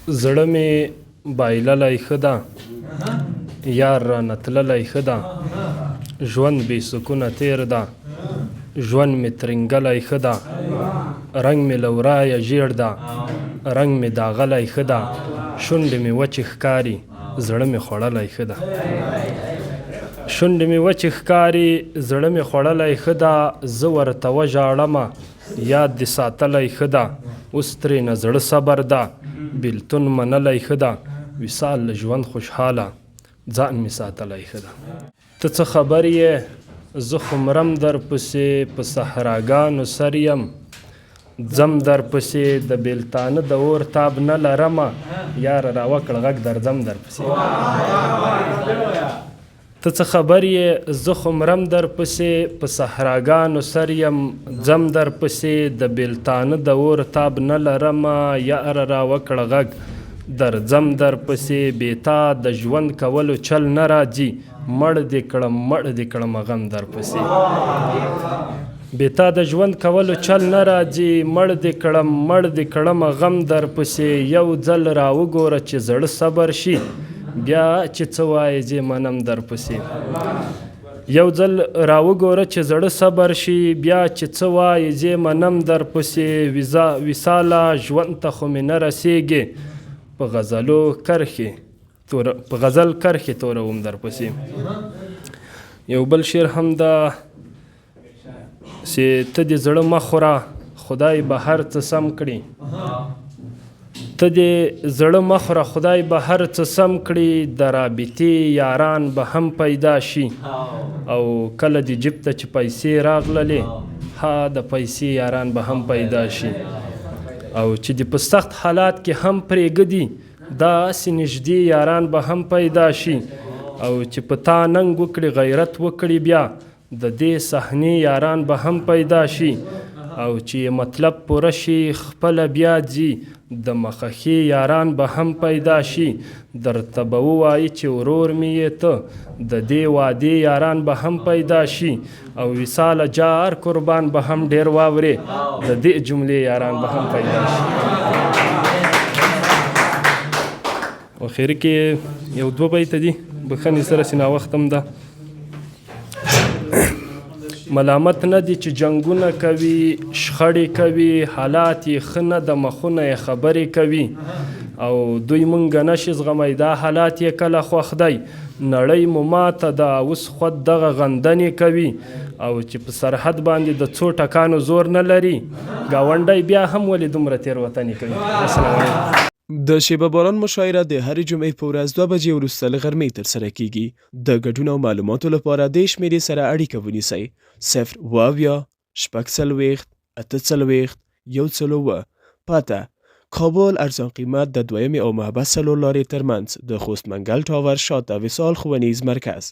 زړه مې بایللی ښه ده، یار رانه تللی ښه ده، ژوند بې سکونه تېر ده، ژوند مې ترینګلی ښه ده، رنګ مې له ورایه ژیړ ده، رنګ مې داغلی ښه ده، شونډې مې وچې ښکاري، زړه مې خوړلی ښه ده. شونډې مې وچې ښکاري، زړه مې خوړلی ښه ده، زه ورته وژاړمه یاد دې ساتلی ښه ده، اوس ترېنه زړه صبر ده، بېلتون منلی ښه ده، وصال له ژوند خوشحاله ځان مې ساتلی ښه ده. ته څه خبر یې زه خو مرم درپسې، په صحراګانو سر یم ځم درپسې، د بېلتانه د اور تاب نه لرمه یاره راوکړه غږ درځم درپسې. ته څه خبر یې زه خو مرم درپسې، په صحراګانو سر یم ځم درپسې، د بېلتانه د اور تاب نه لرمه یاره راوکړه غږ درځم درپسې، بې تا د ژوند کولو چل نه راځي، مړ دې کړم مړ دې کړم غم درپسې. بې تا د ژوند کولو چل نه راځي، مړ دې کړم مړ دې کړم غم درپسې، یو ځل راوګوره چې زړه صبر شي، بیا چې څه وایې زه منم درپسې. یو ځل راوګوره چې زړه صبر شي، بیا چې څه وایې زه منم درپسې، وصاله ژوند ته خو مې نه رسېږې، په غزلو کرښې تور په غزل کرښې توروم درپسې. یو بل شعر هم ده چې ته دې زړه مه خوره خدای به هر څه سم کړي، ته دې زړه مه خوره خدای به هر څه سم کړي، د رابطې یاران به هم پیدا شي، او کله دې جیب ته چې پیسې راغللې ها د پیسې یاران به هم پیدا شي، او چې دې په سخت حالات کې هم پرېږدي داسې نږدې یاران به هم پیدا شي، او چې په تا ننګ وکړي غیرت وکړي بیا د دې صحنې یاران به هم پیدا شي، او چې یې مطلب پوره شي خپله بیا ځي د مخه ښې یاران به هم پیدا شي، درته به ووایي چې ورور مې یې ته د دې وعدې یاران به هم پیدا شي، او وصاله جار قربان به هم ډېر واورې د دې جملې یاران به هم پیدا شي. اخر کې یو دوه بیته دي، بښنې سره چې ناوخته هم ده. ملامت نه دي چې جنګونه کوي، شخړې کوي، حالات یې ښه نه د مخونه یې خبرې کوي، او دوی مونږ نه شي زغمی دا حالات یې کله خوښ دی، نړۍ مو ماته ده اوس خود دغه غندنې کوي، او چې په سرحد باندې د څو ټکانو زور نه لري، ګاونډی بیا هم ولې دومره تېروتنې کوي. السلام علیکم. د شیبه باران مشاعره د هرې جمعې په ورځ 2 بجې وروسته له غرمې ترسره کیږي. د ګډون او معلوماتو لپاره دې شمېرې سره اړیکه ونیسئ: 0 77 46 48 107. پته: کابل، ارزان قیمت، د دویمې او محبس څلور لارې ترمنځ، د خوست منګل ټاور شاته، وصال ښوونیز مرکز.